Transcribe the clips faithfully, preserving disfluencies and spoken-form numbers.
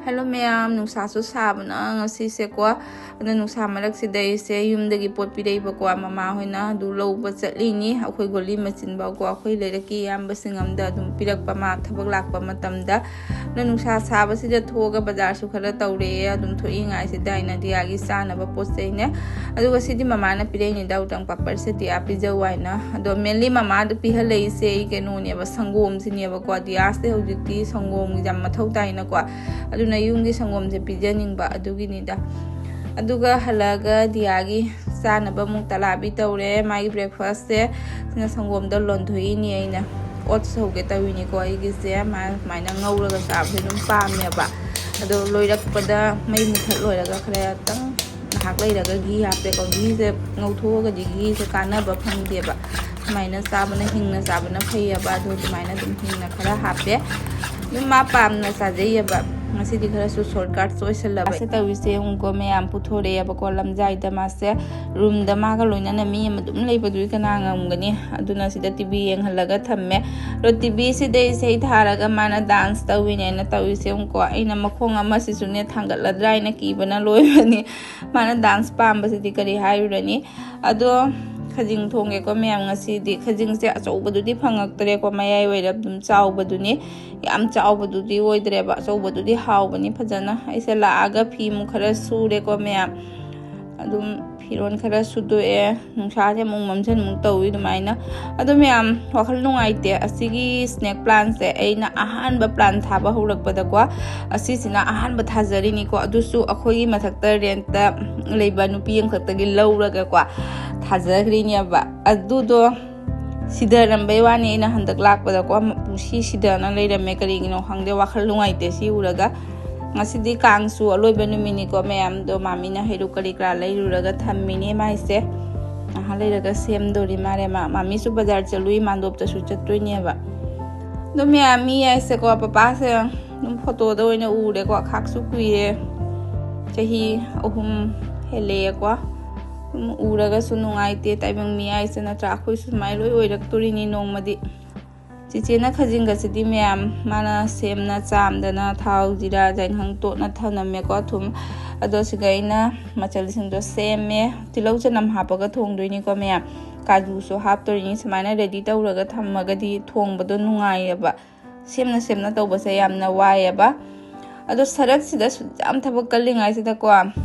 Hello ꯃꯌꯥꯝ, ꯅꯨꯡꯁꯥꯁꯨ ꯁꯥꯕꯅ ꯉꯁꯤꯁꯦꯀꯣ꯫ ꯑꯗꯣ ꯅꯨꯡꯁꯥ ꯃꯔꯛꯁꯤꯗ ꯑꯩꯁꯦ ꯌꯨꯝꯗꯒꯤ ꯄꯣꯠ ꯄꯤꯔꯛꯏꯕꯀꯣ, ꯃꯃꯥ ꯍꯣꯏꯅ ꯑꯗꯨ ꯂꯧꯕ ꯆꯠꯂꯤꯅꯤ꯫ ꯑꯩꯈꯣꯏ ꯒꯣꯂꯤ ꯃꯆꯤꯟꯕꯀꯣ, ꯑꯩꯈꯣꯏ ꯂꯩꯔꯛꯀꯤ ꯏꯌꯥꯝꯕꯁꯤꯡ ꯑꯃꯗ ꯑꯗꯨꯝ ꯄꯤꯔꯛꯄ, ꯃꯥ ꯊꯕꯛ ꯂꯥꯛꯄ ꯃꯇꯝꯗ꯫ ꯑꯗꯣ ꯅꯨꯡꯁꯥ ꯁꯥꯕꯁꯤꯗ ꯊꯣꯛꯑꯒ ꯕꯖꯥꯔꯁꯨ ꯈꯔ ꯇꯧꯔꯛꯑꯦ꯫ ꯑꯗꯨꯝ ꯊꯣꯛꯏꯉꯥꯏꯁꯤꯗ ꯑꯩꯅ ꯗꯤꯌꯥꯒꯤ ꯆꯥꯅꯕ ꯄꯣꯠ ꯆꯩꯅꯦ꯫ ꯑꯗꯨꯒ ꯁꯤꯗꯤ ꯃꯃꯥꯅ ꯄꯤꯔꯛꯏꯅꯤꯗ, ꯎꯇꯪ ꯄꯥꯄꯔꯁꯦ ꯗꯤꯌꯥ ꯄꯤꯖꯧ ꯍꯥꯏꯅ꯫ ꯑꯗꯣ mainly ꯃꯃꯥꯗ ꯄꯤꯍꯜꯂꯛꯏꯁꯦ ꯑꯩ ꯀꯩꯅꯣꯅꯦꯕ, ꯁꯪꯒꯣꯝꯁꯤꯅꯦꯕꯀꯣ꯫ ꯗꯤꯌꯥꯁꯦ ꯍꯧꯖꯤꯛꯇꯤ ꯁꯪꯒꯣꯝꯒꯤ ꯌꯥꯝ ꯃꯊꯧ ꯇꯥꯏꯅꯀꯣ꯫ ꯑꯗꯨꯅ ꯌꯨꯝꯒꯤ ꯁꯪꯒꯣꯝꯁꯦ ꯄꯤꯖꯅꯤꯡꯕ ꯑꯗꯨꯒꯤꯅꯤꯗ꯫ ꯑꯗꯨꯒ ꯍꯜꯂꯛꯑꯒ ꯗꯤꯌꯥꯒꯤ ꯆꯥꯅꯕ ꯑꯃꯨꯛ ꯇꯂꯥꯕꯤ ꯇꯧꯔꯦ꯫ ꯃꯥꯒꯤ breakfastꯁꯦ ꯁꯤꯅ ꯁꯪꯒꯣꯝꯗ ꯂꯣꯟꯊꯣꯛꯏꯅꯤ ꯑꯩꯅ꯫ Oats ꯍꯧꯒꯦ ꯇꯧꯔꯤꯅꯤꯀꯣ ꯑꯩꯒꯤꯁꯦ꯫ ꯃꯥ ꯁꯨꯃꯥꯏꯅ ꯉꯧꯔꯒ ꯆꯥꯕꯁꯦ ꯑꯗꯨꯝ ꯄꯥꯝꯃꯦꯕ꯫ ꯑꯗꯣ ꯂꯣꯏꯔꯛꯄꯗ ꯃꯩ ꯃꯨꯊꯠ ꯂꯣꯏꯔꯒ ꯈꯔꯇꯪ ꯉꯥꯏꯍꯥꯛ ꯂꯩꯔꯒ ꯘꯤ ꯍꯥꯞꯄꯦꯀꯣ꯫ ꯘꯤꯁꯦ ꯉꯧꯊꯣꯛꯑꯒꯗꯤ ꯘꯤꯁꯦ ꯀꯥꯟꯅꯕ ꯐꯪꯗꯦꯕ꯫ ꯁꯨꯃꯥꯏꯅ ꯆꯥꯕꯅ, ꯍꯤꯡꯅ ꯆꯥꯕꯅ ꯐꯩꯌꯦꯕ꯫ ꯑꯗꯣ ꯑꯗꯨꯃꯥꯏꯅ ꯑꯗꯨꯝ ꯍꯤꯡꯅ ꯈꯔ ꯍꯥꯞꯄꯦ꯫ ꯑꯗꯨꯝ ꯃꯥ ꯄꯥꯝꯅ ꯆꯥꯖꯩꯌꯦꯕ꯫ ꯉꯁꯤꯗꯤ ꯈꯔꯁꯨ shortcut ꯑꯣꯏꯁꯜꯂꯕ꯫ ꯃꯥꯁꯦ ꯇꯧꯔꯤꯁꯦ ꯌꯦꯡꯉꯨꯀꯣ ꯃꯌꯥꯝ, ꯄꯨꯊꯣꯔꯛꯑꯦꯕꯀꯣ ꯂꯝꯖꯥꯏꯗ꯫ ꯃꯥꯁꯦ roomꯗ ꯃꯥꯒ ꯂꯣꯏꯅꯅ ꯃꯤ ꯑꯃ ꯑꯗꯨꯝ ꯂꯩꯕꯗꯨꯗꯤ ꯀꯅꯥ ꯉꯝꯒꯅꯤ? ꯑꯗꯨꯅ ꯁꯤꯗ TV ꯌꯦꯡꯍꯜꯂꯒ ꯊꯝꯃꯦ꯫ ꯑꯗꯣ TVꯁꯤꯗ ꯏꯁꯩ ꯊꯥꯔꯒ ꯃꯥꯅ dance ꯇꯧꯋꯤꯅꯦꯅ ꯇꯧꯔꯤꯁꯦ ꯌꯦꯡꯉꯨꯀꯣ꯫ ꯑꯩꯅ ꯃꯈꯣꯡ ꯑꯃꯁꯤꯁꯨꯅꯦ ꯊꯥꯡꯒꯠꯂꯗ꯭ꯔꯥ ꯍꯥꯏꯅ ꯀꯤꯕꯅ ꯂꯣꯏꯕꯅꯤ꯫ ꯃꯥꯅ dance ꯄꯥꯝꯕꯁꯤꯗꯤ ꯀꯔꯤ ꯍꯥꯏꯔꯨꯔꯅꯤ? ꯑꯗꯣ ꯈꯖꯤꯡ ꯊꯣꯡꯒꯦꯀꯣ ꯃꯌꯥꯝ ꯉꯁꯤꯗꯤ꯫ ꯈꯖꯤꯡꯁꯦ ꯑꯆꯧꯕꯗꯨꯗꯤ ꯐꯪꯉꯛꯇ꯭ꯔꯦꯀꯣ, ꯃꯌꯥꯏ ꯑꯣꯏꯔꯞ ꯑꯗꯨꯝ ꯆꯥꯎꯕꯗꯨꯅꯤ꯫ ꯌꯥꯝ ꯆꯥꯎꯕꯗꯨꯗꯤ ꯑꯣꯏꯗ꯭ꯔꯦꯕ, ꯑꯆꯧꯕꯗꯨꯗꯤ ꯍꯥꯎꯕꯅꯤ ꯐꯖꯅ꯫ ꯑꯩꯁꯦ ꯂꯥꯛꯑꯒ ꯐꯤ ꯑꯃꯨꯛ ꯈꯔ ꯁꯨꯔꯦꯀꯣ ꯃꯌꯥꯝ꯫ ꯑꯗꯨꯝ ꯐꯤꯔꯣꯟ ꯈꯔ ꯁꯨꯗꯣꯛꯑꯦ꯫ ꯅꯨꯡꯁꯥꯁꯦ ꯑꯃꯨꯛ ꯃꯝꯁꯤꯟ ꯑꯃꯨꯛ ꯇꯧꯏ ꯑꯗꯨꯃꯥꯏꯅ꯫ ꯑꯗꯣ ꯃꯌꯥꯝ, ꯋꯥꯈꯜ ꯅꯨꯡꯉꯥꯏꯇꯦ꯫ ꯑꯁꯤꯒꯤ snake plantꯁꯦ ꯑꯩꯅ ꯑꯍꯥꯟꯕ plant ꯊꯥꯕ ꯍꯧꯔꯛꯄꯗꯀꯣ, ꯑꯁꯤꯁꯤꯅ ꯑꯍꯥꯟꯕ ꯊꯥꯖꯔꯤꯅꯤꯀꯣ꯫ ꯑꯗꯨꯁꯨ ꯑꯩꯈꯣꯏꯒꯤ ꯃꯊꯛꯇ rentꯇ ꯂꯩꯕ ꯅꯨꯄꯤ ꯑꯃꯈꯛꯇꯒꯤ ꯂꯧꯔꯒꯀꯣ ꯊꯥꯖꯈ꯭ꯔꯤꯅꯦꯕ꯫ ꯑꯗꯨꯗꯣ ꯁꯤꯗꯔꯝꯕꯩ ꯋꯥꯅꯤ꯫ ꯑꯩꯅ ꯍꯟꯗꯛ ꯂꯥꯛꯄꯗꯀꯣ ꯄꯨꯡꯁꯤ ꯁꯤꯗꯅ ꯂꯩꯔꯝꯃꯦ꯫ ꯀꯔꯤꯒꯤꯅꯣ ꯈꯪꯗꯦ, ꯋꯥꯈꯜ ꯅꯨꯡꯉꯥꯏꯇꯦ ꯁꯤ ꯎꯔꯒ꯫ ꯉꯁꯤꯗꯤ ꯀꯥꯡꯁꯨ ꯑꯂꯣꯏꯕ ꯅꯨꯃꯤꯠꯅꯤꯀꯣ ꯃꯌꯥꯝꯗꯣ꯫ ꯃꯥꯃꯤꯅ ꯍꯩꯔꯨꯛ ꯀꯔꯤ ꯀꯔꯥ ꯂꯩꯔꯨꯔꯒ ꯊꯝꯃꯤꯅꯦ ꯃꯥꯏꯁꯦ꯫ ꯉꯥꯏꯍꯥꯛ ꯂꯩꯔꯒ ꯁꯦꯝꯗꯣꯔꯤ ꯃꯥꯜꯂꯦ꯫ ꯃꯥ, ꯃꯥꯃꯤꯁꯨ ꯕꯖꯥꯔ ꯆꯠꯂꯨꯏ, ꯃꯥꯟꯗꯣꯞꯇꯁꯨ ꯆꯠꯇꯣꯏꯅꯦꯕ꯫ ꯑꯗꯣ ꯃꯌꯥꯝ ꯃꯤ ꯍꯥꯏꯁꯦꯀꯣ, ꯄꯄꯥꯁꯦ ꯑꯗꯨꯝ photoꯗ ꯑꯣꯏꯅ ꯎꯔꯦꯀꯣ꯫ ꯈꯥꯛꯁꯨ ꯀꯨꯏꯔꯦ, ꯆꯍꯤ ꯑꯍꯨꯝ ꯍꯦꯜꯂꯛꯑꯦꯀꯣ꯫ ꯑꯗꯨꯝ ꯎꯔꯒꯁꯨ ꯅꯨꯡꯉꯥꯏꯇꯦ꯫ ꯇꯥꯏꯕꯪ ꯃꯤ ꯍꯥꯏꯁꯦ ꯅꯠꯇ꯭ꯔꯥ? ꯑꯩꯈꯣꯏꯁꯨ ꯁꯨꯃꯥꯏꯅ ꯂꯣꯏ ꯑꯣꯏꯔꯛꯇꯣꯔꯤꯅꯤ ꯅꯣꯡꯃꯗꯤ꯫ ꯆꯤꯆꯦꯅ ꯈꯥꯖꯤꯡꯒꯁꯤꯗꯤ ꯃꯌꯥꯝ ꯃꯥꯅ ꯁꯦꯝꯅ ꯆꯥꯝꯗꯅ ꯊꯥꯎ, ꯖꯤꯔꯥ, ꯌꯥꯏꯉꯪ ꯇꯣꯠꯅ ꯊꯝꯂꯝꯃꯦꯀꯣ, ꯊꯨꯝ꯫ ꯑꯗꯣ ꯁꯤꯒ ꯑꯩꯅ ꯃꯆꯜꯁꯤꯡꯗꯣ ꯁꯦꯝꯃꯦ꯫ ꯇꯤꯜꯍꯧ ꯆꯅꯝ ꯍꯥꯞꯄꯒ ꯊꯣꯡꯗꯣꯏꯅꯤꯀꯣ ꯃꯌꯥꯝ, ꯀꯥꯖꯨꯁꯨ ꯍꯥꯞꯇꯣꯏꯅꯤ꯫ ꯁꯨꯃꯥꯏꯅ ꯔꯦꯗꯤ ꯇꯧꯔꯒ ꯊꯝꯃꯒꯗꯤ ꯊꯣꯡꯕꯗꯣ ꯅꯨꯡꯉꯥꯏꯌꯦꯕ, ꯁꯦꯝꯅ ꯁꯦꯝꯅ ꯇꯧꯕꯁꯦ ꯌꯥꯝꯅ ꯋꯥꯏꯌꯦꯕ꯫ ꯑꯗꯣ ꯁꯔꯠꯁꯤꯗ ꯁꯨꯛ ꯌꯥꯝ ꯊꯕꯛ ꯀꯜꯂꯤꯉꯩꯁꯤꯗꯀꯣ,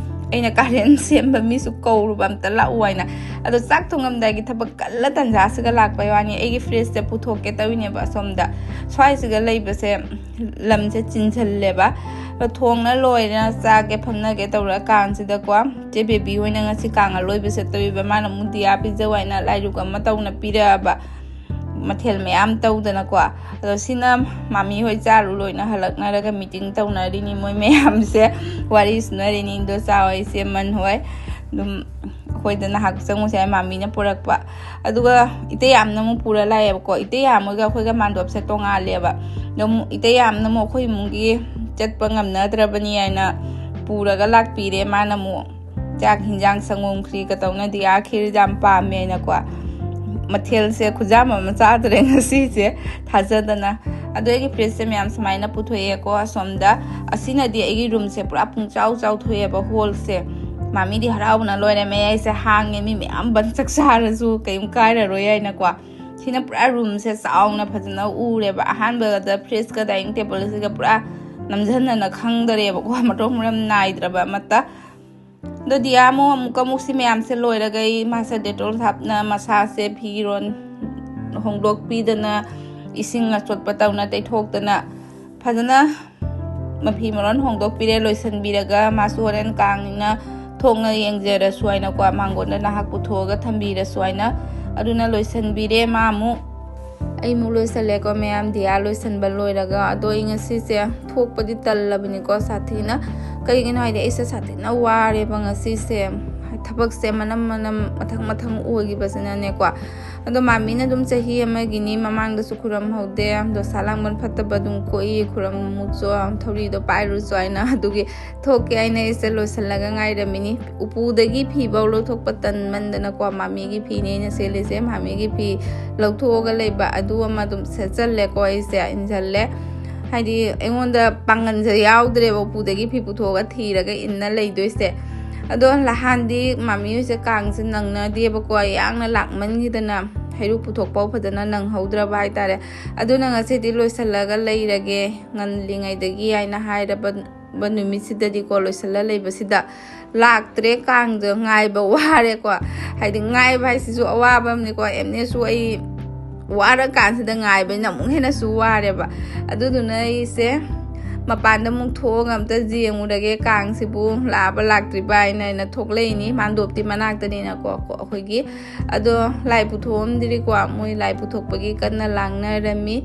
ꯑꯩꯅ ꯀꯥꯔꯦꯟ ꯁꯦꯝꯕ ꯃꯤꯁꯨ ꯀꯧꯔꯨꯕ, "ꯑꯝꯇ ꯂꯥꯛꯎ" ꯍꯥꯏꯅ꯫ ꯑꯗꯣ ꯆꯥꯛ ꯊꯣꯡꯉꯝꯗꯥꯏꯒꯤ ꯊꯕꯛ ꯀꯜꯂ ꯇꯟꯖꯥꯁꯤꯒ ꯂꯥꯛꯄꯩ ꯋꯥꯅꯤ꯫ ꯑꯩꯒꯤ ꯐ꯭ꯔꯤꯖꯁꯦ ꯄꯨꯊꯣꯛꯀꯦ ꯇꯧꯔꯤꯅꯦꯕ ꯑꯁꯣꯝꯗ꯫ ꯁ꯭ꯋꯥꯏꯁꯤꯒ ꯂꯩꯕꯁꯦ ꯂꯝꯁꯦ ꯆꯤꯟꯁꯤꯜꯂꯦꯕ꯫ ꯑꯗꯣ ꯊꯣꯡꯅ ꯂꯣꯏꯔꯦ, ꯆꯥꯒꯦ ꯐꯝꯅꯒꯦ ꯇꯧꯔꯀꯥꯟꯁꯤꯗꯀꯣ, ꯆꯦ ꯕꯦꯕꯤ ꯍꯣꯏꯅ ꯉꯁꯤ ꯀꯥꯡ ꯑꯂꯣꯏꯕ ꯆꯠꯇꯧꯔꯤꯕ, ꯃꯥꯅ ꯑꯃꯨꯛ ꯗꯤꯌꯥ ꯄꯤꯖꯧ ꯍꯥꯏꯅ ꯂꯥꯏꯔꯨꯛ ꯑꯃ ꯇꯧꯅ ꯄꯤꯔꯛꯑꯕ꯫ ꯃꯊꯦꯜ ꯃꯌꯥꯝ ꯇꯧꯗꯅꯀꯣ꯫ ꯑꯗꯣ ꯁꯤꯅ ꯃꯥꯃꯤ ꯍꯣꯏ ꯆꯥꯔꯨ ꯂꯣꯏꯅ ꯍꯜꯂꯛꯅꯔꯒ ꯃꯤꯇꯤꯡ ꯇꯧꯅꯔꯤꯅꯤ ꯃꯣꯏ ꯃꯌꯥꯝꯁꯦ, ꯋꯥꯔꯤ ꯁꯨꯅꯔꯤꯅꯤ꯫ ꯏꯟꯗꯣꯆꯥ ꯍꯣꯏ, ꯏꯆꯦꯃꯟ ꯍꯣꯏ, ꯑꯗꯨꯝ ꯑꯩꯈꯣꯏꯗ ꯉꯥꯏꯍꯥꯛ ꯆꯪꯉꯨꯁꯦ ꯍꯥꯏ ꯃꯥꯃꯤꯅ ꯄꯨꯔꯛꯄ꯫ ꯑꯗꯨꯒ ꯏꯇꯩꯌꯥꯝꯅ ꯑꯃꯨꯛ ꯄꯨꯔ ꯂꯥꯛꯑꯦꯕꯀꯣ꯫ ꯏꯇꯩꯌꯥꯝ ꯍꯣꯏꯒ ꯑꯩꯈꯣꯏꯒ ꯃꯥꯟꯗꯣꯞꯁꯦ ꯇꯣꯡꯉꯥꯜꯂꯦꯕ꯫ ꯑꯗꯨꯝ ꯏꯇꯩꯌꯥꯝꯅ ꯑꯃꯨꯛ ꯑꯩꯈꯣꯏ ꯏꯃꯨꯡꯒꯤ ꯆꯠꯄ ꯉꯝꯅꯗ꯭ꯔꯕꯅꯤ ꯍꯥꯏꯅ ꯄꯨꯔꯒ ꯂꯥꯛꯄꯤꯔꯦ꯫ ꯃꯥꯅ ꯑꯃꯨꯛ ꯆꯥꯛ ꯍꯤꯟꯖꯥꯡ ꯁꯪꯒꯣꯝ ꯈ꯭ꯔꯤꯒ ꯇꯧꯅꯗꯤ ꯑꯥ ꯈꯤꯔ ꯌꯥꯝ ꯄꯥꯝꯃꯦ ꯍꯥꯏꯅꯀꯣ꯫ ꯃꯊꯦꯜꯁꯦ ꯈꯨꯖꯥꯝ ꯑꯃ ꯆꯥꯗ꯭ꯔꯦ ꯉꯁꯤꯁꯦ, ꯊꯥꯖꯗꯅ꯫ ꯑꯗꯣ ꯑꯩꯒꯤ ꯐ꯭ꯔꯤꯖꯁꯦ ꯃꯌꯥꯝ ꯁꯨꯃꯥꯏꯅ ꯄꯨꯊꯣꯛꯑꯦꯀꯣ ꯑꯁꯣꯝꯗ꯫ ꯑꯁꯤꯅꯗꯤ ꯑꯩꯒꯤ ꯔꯨꯝꯁꯦ ꯄꯨꯔꯥ ꯄꯨꯡꯆꯥꯎ ꯆꯥꯎꯊꯣꯛꯑꯦꯕ, ꯍꯣꯜꯁꯦ꯫ ꯃꯥꯃꯤꯗꯤ ꯍꯔꯥꯎꯕꯅ ꯂꯣꯏꯔꯦ, ꯃꯌꯥꯏꯁꯦ ꯍꯥꯡꯉꯦ, ꯃꯤ ꯃꯌꯥꯝ ꯕꯟ ꯆꯥꯛ ꯆꯥꯔꯁꯨ ꯀꯩꯝ ꯀꯥꯏꯔꯔꯣꯏ ꯍꯥꯏꯅꯀꯣ꯫ ꯁꯤꯅ ꯄꯨꯔꯥ ꯔꯨꯝꯁꯦ ꯆꯥꯎꯅ ꯐꯖꯅ ꯎꯔꯦꯕ꯫ ꯑꯍꯥꯟꯕꯗ ꯐ꯭ꯔꯤꯖꯀ ꯗꯥꯏꯅꯤꯡ ꯇꯦꯕꯜꯁꯤꯒ ꯄꯨꯔꯥ ꯅꯝꯖꯟꯅꯅ ꯈꯪꯗꯔꯦꯕꯀꯣ, ꯃꯊꯣꯡ ꯃꯔꯝ ꯅꯥꯏꯗ꯭ꯔꯕ ꯑꯃꯠꯇ꯫ ꯑꯗꯣ ꯗꯤꯌꯥ ꯑꯃꯨꯛ ꯑꯃꯨꯛꯀ ꯑꯃꯨꯛ ꯁꯤ ꯃꯌꯥꯝꯁꯦ ꯂꯣꯏꯔꯒ ꯑꯩ ꯃꯥꯁꯦ ꯗꯦꯇꯣꯜ ꯍꯥꯞꯅ ꯃꯁꯥꯁꯦ ꯐꯤꯔꯣꯟ ꯍꯣꯡꯗꯣꯛꯄꯤꯗꯅ, ꯏꯁꯤꯡ ꯑꯆꯣꯠꯄ ꯇꯧꯅ ꯇꯩꯊꯣꯛꯇꯅ ꯐꯖꯅ ꯃꯐꯤ ꯃꯔꯣꯟ ꯍꯣꯡꯗꯣꯛꯄꯤꯔꯦ, ꯂꯣꯏꯁꯤꯟꯕꯤꯔꯒ ꯃꯥꯁꯨ ꯍꯣꯔꯦꯟ ꯀꯥꯡꯅꯤꯅ ꯊꯣꯛꯅ ꯌꯦꯡꯖꯔꯁꯨ ꯍꯥꯏꯅꯀꯣ, ꯃꯥꯡꯒꯣꯟꯗ ꯉꯥꯏꯍꯥꯛ ꯄꯨꯊꯣꯛꯑꯒ ꯊꯝꯕꯤꯔꯁꯨ ꯍꯥꯏꯅ꯫ ꯑꯗꯨꯅ ꯂꯣꯏꯁꯤꯟꯕꯤꯔꯦ꯫ ꯃꯥ ꯑꯃꯨꯛ ꯑꯩꯃꯨꯛ ꯂꯣꯏꯁꯜꯂꯦꯀꯣ ꯃꯌꯥꯝ, ꯗꯤꯌꯥ ꯂꯣꯏꯁꯟꯕ ꯂꯣꯏꯔꯒ꯫ ꯑꯗꯣ ꯑꯩ ꯉꯁꯤꯁꯦ ꯊꯣꯛꯄꯗꯤ ꯇꯜꯂꯕꯅꯤꯀꯣ ꯁꯥꯊꯤꯅ꯫ ꯀꯩꯒꯤꯅꯣ ꯍꯥꯏꯗꯤ ꯑꯩꯁꯦ ꯁꯥꯊꯤꯅ ꯋꯥꯔꯦꯕ ꯉꯁꯤꯁꯦ꯫ ꯊꯕꯛꯁꯦ ꯃꯅꯝ ꯃꯅꯝ ꯃꯊꯪ ꯃꯊꯪ ꯑꯣꯏꯈꯤꯕꯁꯤꯅꯅꯦꯀꯣ꯫ ꯑꯗꯣ ꯃꯥꯃꯤꯅ ꯑꯗꯨꯝ ꯆꯍꯤ ꯑꯃꯒꯤꯅꯤ, ꯃꯃꯥꯡꯗꯁꯨ ꯈꯨꯔꯝꯍꯧꯗꯦ, ꯗꯣꯁꯥ ꯂꯥꯡꯕꯟ ꯐꯠꯇꯕ ꯑꯗꯨꯝ ꯀꯣꯛꯏ, ꯈꯨꯔꯝꯃꯨꯆꯣ, ꯊꯧꯔꯤꯗꯣ ꯄꯥꯏꯔꯨꯆꯣ ꯍꯥꯏꯅ ꯑꯗꯨꯒꯤ ꯊꯣꯛꯀꯦ ꯍꯥꯏꯅ ꯑꯩꯁꯦ ꯂꯣꯏꯁꯤꯜꯂꯒ ꯉꯥꯏꯔꯝꯃꯤꯅꯤ꯫ ꯎꯄꯨꯗꯒꯤ ꯐꯤꯐꯧ ꯂꯧꯊꯣꯛꯄ ꯇꯟꯃꯟꯗꯅꯀꯣ, ꯃꯥꯃꯤꯒꯤ ꯐꯤꯅꯦ ꯑꯩꯅ ꯁꯦꯠꯂꯤꯁꯦ, ꯃꯥꯃꯤꯒꯤ ꯐꯤ ꯂꯧꯊꯣꯛꯑꯒ ꯂꯩꯕ ꯑꯗꯨ ꯑꯃ ꯑꯗꯨꯝ ꯁꯦꯠꯆꯜꯂꯦꯀꯣ, ꯑꯩꯁꯦ ꯏꯟꯁꯤꯜꯂꯦ꯫ ꯍꯥꯏꯗꯤ ꯑꯩꯉꯣꯟꯗ ꯄꯥꯡꯒꯜꯁꯦ ꯌꯥꯎꯗ꯭ꯔꯦꯕ ꯎꯄꯨꯗꯒꯤ ꯐꯤ ꯄꯨꯊꯣꯛꯑꯒ ꯊꯤꯔꯒ ꯏꯟꯅ ꯂꯩꯗꯣꯏꯁꯦ꯫ ꯑꯗꯣ ꯅꯍꯥꯟꯗꯤ ꯃꯥꯃꯤ ꯍꯣꯏꯁꯦ ꯀꯥꯡꯁꯦ ꯅꯪꯅꯗꯦꯕꯀꯣ, ꯏꯔꯥꯡꯅ ꯂꯥꯛꯃꯟꯈꯤꯗꯅ ꯍꯩꯔꯨꯛ ꯄꯨꯊꯣꯛꯄ ꯐꯖꯅ ꯅꯪꯍꯧꯗ꯭ꯔꯕ ꯍꯥꯏꯇꯥꯔꯦ꯫ ꯑꯗꯨꯅ ꯉꯁꯤꯗꯤ ꯂꯣꯏꯁꯤꯜꯂꯒ ꯂꯩꯔꯒꯦ ꯉꯜꯂꯤꯉꯩꯗꯒꯤ ꯍꯥꯏꯅ ꯍꯥꯏꯔꯕ ꯅꯨꯃꯤꯠꯁꯤꯗꯗꯤꯀꯣ, ꯂꯣꯏꯁꯤꯜꯂ ꯂꯩꯕꯁꯤꯗ ꯂꯥꯛꯇ꯭ꯔꯦ ꯀꯥꯡꯗꯣ꯫ ꯉꯥꯏꯕ ꯋꯥꯔꯦꯀꯣ꯫ ꯍꯥꯏꯗꯤ ꯉꯥꯏꯕ ꯍꯥꯏꯁꯤꯁꯨ ꯑꯋꯥꯕ ꯑꯃꯅꯤꯀꯣ꯫ ꯑꯦꯝꯅꯦꯁꯨ ꯑꯩ ꯋꯥꯔꯀꯥꯟꯁꯤꯗ ꯉꯥꯏꯕꯅꯤꯅ ꯑꯃꯨꯛ ꯍꯦꯟꯅꯁꯨ ꯋꯥꯔꯦꯕ꯫ ꯑꯗꯨꯗꯨꯅ ꯑꯩꯁꯦ ꯃꯄꯥꯟꯗ ꯑꯃꯨꯛ ꯊꯣꯛꯑꯒ ꯑꯝꯇ ꯌꯦꯡꯉꯨꯔꯒꯦ, ꯀꯥꯡꯁꯤꯕꯨ ꯂꯥꯛꯑꯕ ꯂꯥꯛꯇ꯭ꯔꯤꯕ ꯍꯥꯏꯅ ꯑꯩꯅ ꯊꯣꯛꯂꯛꯏꯅꯤ꯫ ꯃꯥꯟꯗꯣꯞꯇꯤ ꯃꯅꯥꯛꯇꯅꯤꯅꯀꯣ ꯑꯩꯈꯣꯏꯒꯤ꯫ ꯑꯗꯣ ꯂꯥꯏ ꯄꯨꯊꯣꯛꯑꯝꯗ꯭ꯔꯤꯀꯣ, ꯃꯣꯏ ꯂꯥꯏ ꯄꯨꯊꯣꯛꯄꯒꯤ ꯀꯟꯅ ꯂꯥꯡꯅꯔꯝꯃꯤ꯫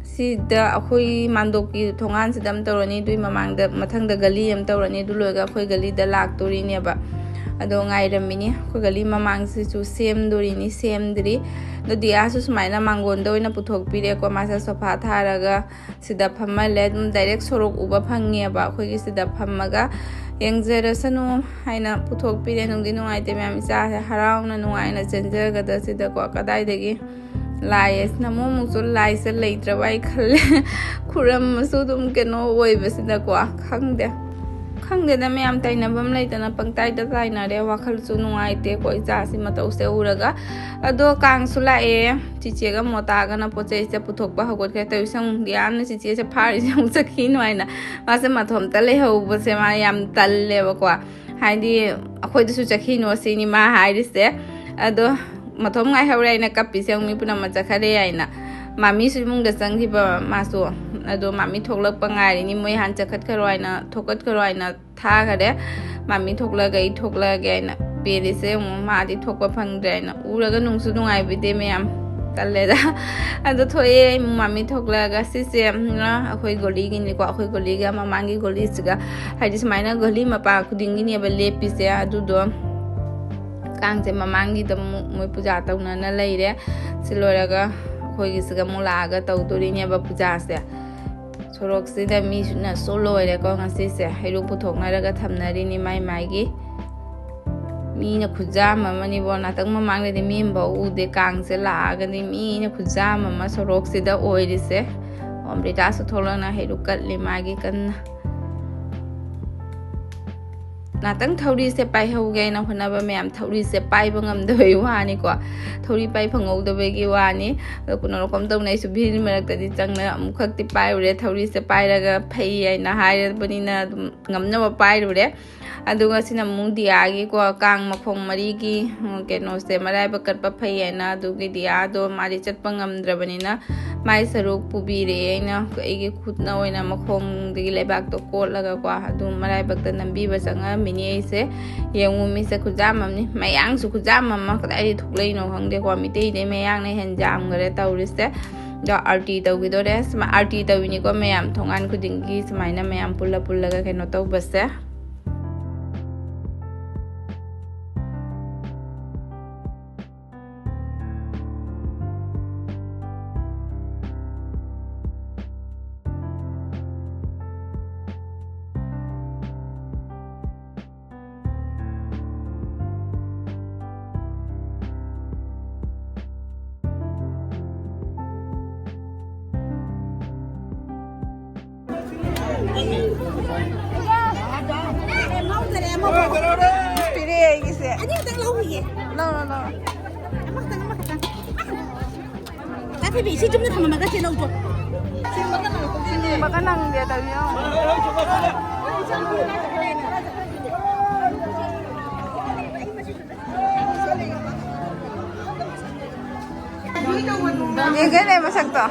ꯁꯤꯗ ꯑꯩꯈꯣꯏ ꯃꯥꯟꯗꯣꯞꯀꯤ ꯊꯣꯡꯒꯥꯟꯁꯤꯗ ꯑꯃ ꯇꯧꯔꯅꯤ, ꯑꯗꯨꯏ ꯃꯃꯥꯡꯗ ꯃꯊꯪꯗ ꯒꯂꯤ ꯑꯃ ꯇꯧꯔꯅꯤ, ꯑꯗꯨ ꯂꯣꯏꯔꯒ ꯑꯩꯈꯣꯏ ꯒꯂꯤꯗ ꯂꯥꯛꯇꯣꯔꯤꯅꯦꯕ꯫ ꯑꯗꯣ ꯉꯥꯏꯔꯝꯃꯤꯅꯤ, ꯑꯩꯈꯣꯏ ꯒꯂꯤ ꯃꯃꯥꯡꯁꯤꯁꯨ ꯁꯦꯝꯗꯣꯔꯤꯅꯤ, ꯁꯦꯝꯗ꯭ꯔꯤ꯫ ꯑꯗꯣ ꯗꯤꯌꯥꯁꯨ ꯁꯨꯃꯥꯏꯅ ꯃꯥꯡꯒꯣꯟꯗ ꯑꯣꯏꯅ ꯄꯨꯊꯣꯛꯄꯤꯔꯦꯀꯣ, ꯃꯥꯁꯦ ꯁꯣꯐꯥ ꯊꯥꯔꯒ ꯁꯤꯗ ꯐꯝꯍꯜꯂꯦ꯫ ꯑꯗꯨꯝ ꯗꯥꯏꯔꯦꯛ ꯁꯣꯔꯣꯛ ꯎꯕ ꯐꯪꯉꯦꯕ, ꯑꯩꯈꯣꯏꯒꯤ ꯁꯤꯗ ꯐꯝꯃꯒ ꯌꯦꯡꯖꯔꯁꯅꯨ ꯍꯥꯏꯅ ꯄꯨꯊꯣꯛꯄꯤꯔꯦ꯫ ꯅꯨꯡꯗꯤ ꯅꯨꯡꯉꯥꯏꯇꯦ ꯃꯌꯥꯝ, ꯏꯆꯥꯁꯦ ꯍꯔꯥꯎꯅ ꯅꯨꯡꯉꯥꯏꯅ ꯆꯦꯟꯖꯒꯗ ꯁꯤꯗꯀꯣ꯫ ꯀꯗꯥꯏꯗꯒꯤ ꯂꯥꯏ ꯑꯁꯤꯅ ꯑꯃꯨꯛ ꯑꯃꯨꯛꯁꯨ ꯂꯥꯏꯁꯦ ꯂꯩꯇ꯭ꯔꯕ ꯑꯩ ꯈꯜꯂꯦ꯫ ꯈꯨꯔꯝꯕꯁꯨ ꯑꯗꯨꯝ ꯀꯩꯅꯣ ꯑꯣꯏꯕꯁꯤꯗꯀꯣ, ꯈꯪꯗꯦ꯫ ꯈꯪꯗꯦꯗ ꯃꯌꯥꯝ, ꯇꯩꯅꯐꯝ ꯂꯩꯇꯅ ꯄꯪꯇꯥꯏꯗ ꯇꯥꯏꯅꯔꯦ꯫ ꯋꯥꯈꯜꯁꯨ ꯅꯨꯡꯉꯥꯏꯇꯦꯀꯣ ꯏꯆꯥꯁꯤ ꯃꯇꯧꯁꯦ ꯎꯔꯒ꯫ ꯑꯗꯣ ꯀꯥꯡꯁꯨ ꯂꯥꯛꯑꯦ꯫ ꯆꯤꯆꯦꯒ ꯃꯣꯇꯥꯒꯅ ꯄꯣꯠ ꯆꯩꯁꯦ ꯄꯨꯊꯣꯛꯄ ꯍꯧꯒꯠꯈ꯭ꯔꯦ꯫ ꯇꯧꯔꯤꯁꯦ ꯑꯃꯨꯛ ꯗꯤꯌꯥꯅ ꯆꯤꯆꯦꯁꯦ ꯐꯥꯔꯤꯁꯦ ꯑꯃꯨꯛ ꯆꯠꯈꯤꯅꯨ ꯍꯥꯏꯅ꯫ ꯃꯥꯁꯦ ꯃꯇꯣꯝꯇ ꯂꯩꯍꯧꯕꯁꯦ ꯃꯥ ꯌꯥꯝ ꯇꯜꯂꯦꯕꯀꯣ꯫ ꯍꯥꯏꯗꯤ ꯑꯩꯈꯣꯏꯗꯁꯨ ꯆꯠꯈꯤꯅꯣ ꯁꯤꯅꯤ ꯃꯥ ꯍꯥꯏꯔꯤꯁꯦ꯫ ꯑꯗꯣ ꯃꯇꯣꯝ ꯉꯥꯏꯍꯧꯔꯦ ꯍꯥꯏꯅ ꯀꯞꯄꯤꯁꯦ ꯑꯃꯨꯛ ꯃꯤ ꯄꯨꯝꯅꯃꯛ ꯆꯠꯈꯔꯦ ꯍꯥꯏꯅ꯫ ꯃꯥꯃꯤꯁꯨ ꯏꯃꯨꯡꯗ ꯆꯪꯈꯤꯕ ꯃꯥꯁꯨ꯫ ꯑꯗꯣ ꯃꯥꯃꯤ ꯊꯣꯛꯂꯛꯄ ꯉꯥꯏꯔꯤꯅꯤ, ꯃꯣꯏ ꯍꯥꯟꯅ ꯆꯠꯈꯠꯈ꯭ꯔꯣ ꯍꯥꯏꯅ, ꯊꯣꯛꯀꯠꯈ꯭ꯔꯣ ꯍꯥꯏꯅ ꯊꯥꯈꯔꯦ꯫ ꯃꯥꯃꯤ ꯊꯣꯛꯂꯛꯑꯒ ꯑꯩ ꯊꯣꯛꯂꯛꯑꯒꯦ ꯍꯥꯏꯅ꯫ ꯄꯦꯔꯤꯁꯦ ꯑꯃꯨꯛ ꯃꯥꯗꯤ ꯊꯣꯛꯄ ꯐꯪꯗ꯭ꯔꯦ ꯍꯥꯏꯅ꯫ ꯎꯔꯒ ꯅꯨꯡꯁꯨ ꯅꯨꯡꯉꯥꯏꯕꯤꯗꯦ ꯃꯌꯥꯝ, ꯇꯜꯂꯦꯗ꯫ ꯑꯗꯣ ꯊꯣꯛꯑꯦ ꯃꯥꯃꯤ ꯊꯣꯛꯂꯛꯑꯒ꯫ ꯁꯤꯁꯦ ꯑꯩꯈꯣꯏ ꯒꯣꯂꯤꯒꯤꯅꯤꯀꯣ, ꯑꯩꯈꯣꯏ ꯒꯣꯂꯤꯒ ꯃꯃꯥꯡꯒꯤ ꯒꯣꯂꯤꯁꯤꯒ꯫ ꯍꯥꯏꯗꯤ ꯁꯨꯃꯥꯏꯅ ꯒꯣꯂꯤ ꯃꯄꯥ ꯈꯨꯗꯤꯡꯒꯤꯅꯦꯕ ꯂꯦꯞꯄꯤꯁꯦ꯫ ꯑꯗꯨꯗꯣ ꯀꯥꯡꯁꯦ ꯃꯃꯥꯡꯒꯤꯗ ꯑꯃꯨꯛ ꯃꯣꯏ ꯄꯨꯖꯥ ꯇꯧꯅꯅ ꯂꯩꯔꯦ꯫ ꯁꯤ ꯂꯣꯏꯔꯒ ꯑꯩꯈꯣꯏꯒꯤꯁꯤꯒ ꯑꯃꯨꯛ ꯂꯥꯛꯑꯒ ꯇꯧꯗꯣꯔꯤꯅꯦꯕ ꯄꯨꯖꯥꯁꯦ꯫ ꯁꯣꯔꯣꯛꯁꯤꯗ ꯃꯤꯁꯨꯅꯁꯨ ꯂꯣꯏꯔꯦꯀꯣ꯫ ꯉꯁꯤꯁꯦ ꯍꯩꯔꯨꯛ ꯄꯨꯊꯣꯛꯅꯔꯒ ꯊꯝꯅꯔꯤꯅꯤ ꯃꯥꯏ ꯃꯥꯏꯒꯤ꯫ ꯃꯤꯅ ꯈꯨꯖꯥꯝ ꯑꯃꯅꯤꯕꯣ꯫ ꯉꯥꯛꯇꯪ ꯃꯃꯥꯡꯗꯗꯤ ꯃꯤ ꯑꯃꯐꯥꯎ ꯎꯗꯦ꯫ ꯀꯥꯡꯁꯦ ꯂꯥꯛꯑꯒꯗꯤ ꯃꯤꯅ ꯈꯨꯖꯥꯝ ꯑꯃ ꯁꯣꯔꯣꯛꯁꯤꯗ ꯑꯣꯏꯔꯤꯁꯦ꯫ ꯑꯣ, ꯑꯃ꯭ꯔꯤꯇꯥꯁꯨ ꯊꯣꯛꯂꯛꯅ ꯍꯩꯔꯨꯛ ꯀꯠꯂꯤ ꯃꯥꯒꯤ ꯀꯟꯅ꯫ ꯉꯥꯛꯇꯪ ꯊꯧꯔꯤꯁꯦ ꯄꯥꯏꯍꯧꯒꯦ ꯍꯥꯏꯅ ꯍꯣꯠꯅꯕ ꯃꯌꯥꯝ, ꯊꯧꯔꯤꯁꯦ ꯄꯥꯏꯕ ꯉꯝꯗꯕꯒꯤ ꯋꯥꯅꯤꯀꯣ꯫ ꯊꯧꯔꯤ ꯄꯥꯏ ꯐꯪꯍꯧꯗꯕꯒꯤ ꯋꯥꯅꯤ꯫ ꯑꯗꯣ ꯀꯩꯅꯣ ꯀꯝ ꯇꯧꯅ ꯑꯩꯁꯨ ꯚꯤꯔ ꯃꯔꯛꯇꯗꯤ ꯆꯪꯅ ꯑꯃꯨꯛꯈꯛꯇꯤ ꯄꯥꯏꯔꯨꯔꯦ꯫ ꯊꯧꯔꯤꯁꯦ ꯄꯥꯏꯔꯒ ꯐꯩ ꯍꯥꯏꯅ ꯍꯥꯏꯔꯕꯅꯤꯅ ꯑꯗꯨꯝ ꯉꯝꯅꯕ ꯄꯥꯏꯔꯨꯔꯦ꯫ ꯑꯗꯨꯒ ꯁꯤꯅ ꯑꯃꯨꯛ ꯗꯤꯌꯥꯒꯤꯀꯣ, ꯀꯥꯡ ꯃꯈꯣꯡ ꯃꯔꯤꯒꯤ, ꯎꯝ, ꯀꯩꯅꯣꯁꯦ, ꯃꯔꯥꯏꯕꯛ ꯀꯠꯄ ꯐꯩ ꯍꯥꯏꯅ꯫ ꯑꯗꯨꯒꯤ ꯗꯤꯌꯥꯗꯣ ꯃꯥꯗꯤ ꯆꯠꯄ ꯉꯝꯗ꯭ꯔꯕꯅꯤꯅ ꯃꯥꯏ ꯁꯔꯨꯛ ꯄꯨꯕꯤꯔꯛꯑꯦ ꯑꯩꯅ꯫ ꯑꯩꯒꯤ ꯈꯨꯠꯅ ꯑꯣꯏꯅ ꯃꯈꯣꯡꯗꯒꯤ ꯂꯩꯕꯥꯛꯇꯣ ꯀꯣꯠꯂꯒꯀꯣ, ꯑꯗꯨ ꯃꯔꯥꯏꯕꯛꯇ ꯅꯝꯕꯤꯕ ꯆꯪꯉꯝꯃꯤꯅꯤ ꯑꯩꯁꯦ꯫ ꯌꯦꯡꯉꯨ, ꯃꯤꯁꯦ ꯈꯨꯖꯥꯝ ꯑꯃꯅꯤ, ꯃꯌꯥꯡꯁꯨ ꯈꯨꯖꯥꯝ ꯑꯃ꯫ ꯀꯗꯥꯏꯗꯒꯤ ꯊꯣꯛꯂꯛꯏꯅꯣ ꯈꯪꯗꯦꯀꯣ, ꯃꯤꯇꯩꯗꯩ ꯃꯌꯥꯡꯅ ꯍꯦꯟ ꯌꯥꯝꯈꯔꯦ ꯇꯧꯔꯤꯁꯦ꯫ ꯑꯗꯣ ꯑꯥꯔꯇꯤ ꯇꯧꯈꯤꯗꯣꯔꯦ꯫ ꯁꯨꯃꯥꯏ ꯑꯥꯔꯇꯤ ꯇꯧꯋꯤꯅꯤꯀꯣ ꯃꯌꯥꯝ, ꯊꯣꯡꯒꯥꯟ ꯈꯨꯗꯤꯡꯒꯤ ꯁꯨꯃꯥꯏꯅ ꯃꯌꯥꯝ ꯄꯨꯜꯂ ꯄꯨꯜꯂꯒ ꯀꯩꯅꯣ ꯇꯧꯕꯁꯦ꯫ ꯄꯤꯔꯛꯑꯦ ꯑꯩꯒꯤꯁꯦ꯫ ꯑꯅꯤꯈꯛꯇꯪ ꯂꯧꯈꯤꯒꯦ꯫ ꯂꯧꯔꯣ, ꯂꯧꯔꯣ꯫ ꯑꯃꯈꯛꯇꯪ, ꯑꯃꯈꯛꯇꯪ꯫ ꯇꯥ ꯊꯣꯏꯕꯤ, ꯁꯤ ꯆꯨꯝꯅ ꯊꯝꯃꯝꯃꯒ ꯁꯤ ꯂꯧꯊꯣꯛ꯫ ꯁꯤꯟꯕꯒ ꯅꯪꯗꯦ ꯇꯧꯔꯤꯁꯦ꯫ ꯌꯦꯡꯒꯦꯅꯦ ꯃꯁꯛꯇꯣ꯫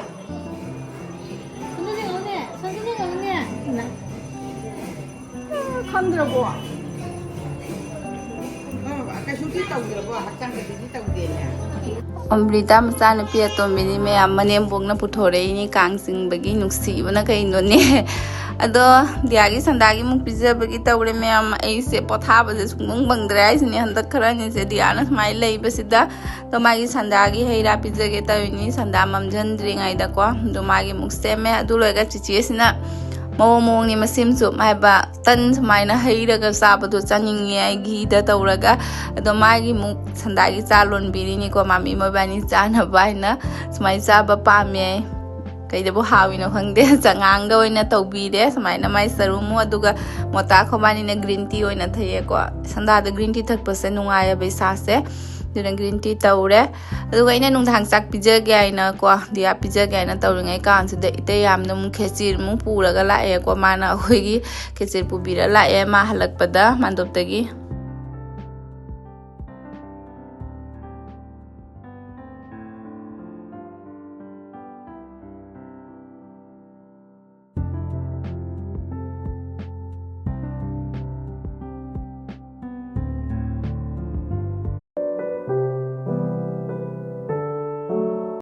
ꯈꯪꯗ꯭ꯔꯕꯣ? ꯀꯩꯁꯨꯗꯤ ꯇꯧꯗ꯭ꯔꯕꯣ? ꯍꯛꯆꯥꯡ ꯀꯩꯁꯨꯗꯤ ꯇꯧꯗꯦꯅꯦ꯫ ꯑꯃ꯭ꯔꯤꯇꯥ ꯃꯆꯥꯅꯨꯄꯤ ꯑꯇꯣꯝꯕꯤꯅꯤ ꯃꯌꯥꯝ, ꯃꯅꯦꯝꯕꯣꯛꯅ ꯄꯨꯊꯣꯔꯛꯏꯅꯤ ꯀꯥꯡ ꯆꯤꯡꯕꯒꯤ꯫ ꯅꯨꯡꯁꯤꯕꯅ ꯀꯩꯅꯣꯅꯦ꯫ ꯑꯗꯣ ꯗꯤꯌꯥꯒꯤ ꯁꯟꯗꯥꯒꯤ ꯑꯃꯨꯛ ꯄꯤꯖꯕꯒꯤ ꯇꯧꯔꯦ ꯃꯌꯥꯝ꯫ ꯑꯩꯁꯦ ꯄꯣꯊꯥꯕꯁꯦ ꯁꯨꯡꯐꯪ ꯐꯪꯗ꯭ꯔꯦ ꯍꯥꯏꯁꯤꯅꯦ ꯍꯟꯗꯛ ꯈꯔꯅꯤꯁꯦ ꯗꯤꯌꯥꯅ ꯁꯨꯃꯥꯏꯅ ꯂꯩꯕꯁꯤꯗ꯫ ꯑꯗꯣ ꯃꯥꯒꯤ ꯁꯟꯗꯥꯒꯤ ꯍꯩ ꯔꯥ ꯄꯤꯖꯒꯦ ꯇꯧꯔꯤꯅꯤ, ꯁꯟꯗꯥ ꯃꯝꯖꯟꯗ꯭ꯔꯤꯉꯩꯗꯀꯣ꯫ ꯑꯗꯣ ꯃꯥꯒꯤ ꯑꯃꯨꯛ ꯁꯦꯝꯃꯦ꯫ ꯑꯗꯨ ꯂꯣꯏꯔꯒ ꯆꯤꯆꯦꯁꯤꯅ ꯃꯑꯣꯡ ꯃꯑꯣꯡꯅꯤ ꯃꯁꯤꯝꯁꯨ ꯍꯥꯏꯕ, ꯇꯟ ꯁꯨꯃꯥꯏꯅ ꯍꯩꯔꯒ ꯆꯥꯕꯗꯣ ꯆꯥꯅꯤꯡꯉꯦ ꯑꯩ ꯘꯤꯗ ꯇꯧꯔꯒ꯫ ꯑꯗꯣ ꯃꯥꯒꯤ ꯑꯃꯨꯛ ꯁꯟꯗꯥꯒꯤ ꯆꯥ ꯂꯣꯟꯕꯤꯔꯤꯅꯤꯀꯣ, ꯃꯥꯃꯤ ꯃꯣꯏꯕꯥꯅꯤ ꯆꯥꯅꯕ ꯍꯥꯏꯅ ꯁꯨꯃꯥꯏꯅ ꯆꯥꯕ ꯄꯥꯝꯃꯦ꯫ ꯀꯩꯗꯕꯨ ꯍꯥꯎꯏꯅꯣ ꯈꯪꯗꯦ꯫ ꯆꯉꯥꯡꯒ ꯑꯣꯏꯅ ꯇꯧꯕꯤꯔꯦ ꯁꯨꯃꯥꯏꯅ ꯃꯥꯏ ꯆꯔꯨꯃꯨ, ꯑꯗꯨꯒ ꯃꯣꯇꯥ ꯈꯣꯕꯥꯅꯤꯅ ꯒ꯭ꯔꯤꯟ ꯇꯤ ꯑꯣꯏꯅ ꯊꯛꯑꯦꯀꯣ꯫ ꯁꯟꯗꯥꯗ ꯒ꯭ꯔꯤꯟ ꯇꯤ ꯊꯛꯄꯁꯦ ꯅꯨꯡꯉꯥꯏꯌꯦꯕ ꯏꯁꯥꯁꯦ, ꯑꯗꯨꯅ ꯒ꯭ꯔꯤꯟ ꯇꯤ ꯇꯧꯔꯦ꯫ ꯑꯗꯨꯒ ꯑꯩꯅ ꯅꯨꯡꯗꯥꯡ ꯆꯥꯛ ꯄꯤꯖꯒꯦ ꯍꯥꯏꯅꯀꯣ, ꯗꯤꯌꯥ ꯄꯤꯖꯒꯦ ꯍꯥꯏꯅ ꯇꯧꯔꯤꯉꯩ ꯀꯥꯟꯁꯤꯗ ꯏꯇꯩ ꯌꯥꯝꯅ ꯑꯃꯨꯛ ꯈꯦꯆꯤꯔ ꯑꯃꯨꯛ ꯄꯨꯔꯒ ꯂꯥꯛꯑꯦꯀꯣ꯫ ꯃꯥꯅ ꯑꯩꯈꯣꯏꯒꯤ ꯈꯦꯆꯤꯔ ꯄꯨꯕꯤꯔ ꯂꯥꯛꯑꯦ ꯃꯥ ꯍꯜꯂꯛꯄꯗ ꯃꯥꯟꯗꯣꯞꯇꯒꯤ꯫